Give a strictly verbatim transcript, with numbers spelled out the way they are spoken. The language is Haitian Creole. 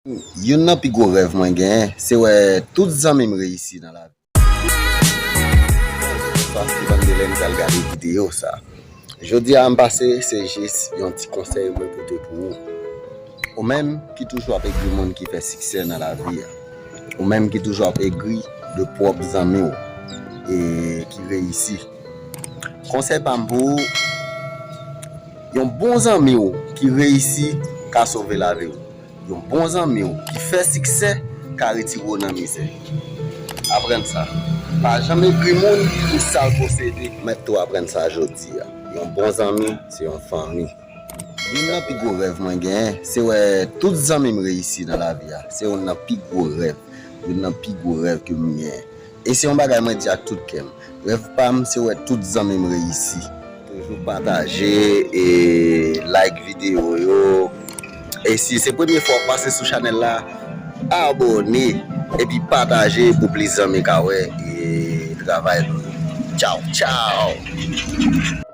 Youn nan pi gwo rèv mwen genyen, se wè tout zanmi m reyisi nan lavi. Bonswa, se Vandelè, m pral gade videyo sa. Jodi a, m pase, se jis yon ti konsèy mwen pote pou ou. Ou menm ki toujou ap egri moun ki fè siksè nan lavi a. Ou menm ki toujou ap egri de pwòp zanmi w e ki reyisi. Konsèy pa m pou ou, yon bon zanmi w ki reyisi ka sove lavi w. Yon bon zanmi w ki fè siksè ka retire w nan mizè. Aprann sa. Pa janm egri moun pou sa l posede. Mèt tou aprann sa jodi a. Yon bon zanmi, se yon fanmi. Youn nan pi gwo rèv mwen genyen, se wè tout zanmi m reyisi nan lavi a. Se youn nan pi gwo rèv. Youn nan pi gwo rèv ke m genyen. E se yon bagay mwen di ak tout kè m. Rèv pa m, se wè tout zanmi m reyisi. Toujou pataje e like videyo yo. E si se premye fwa w pase sou chanèl la, abòne epi pataje pou plis zanmi ka wè e travay nou yo. Tchaw, tchaw!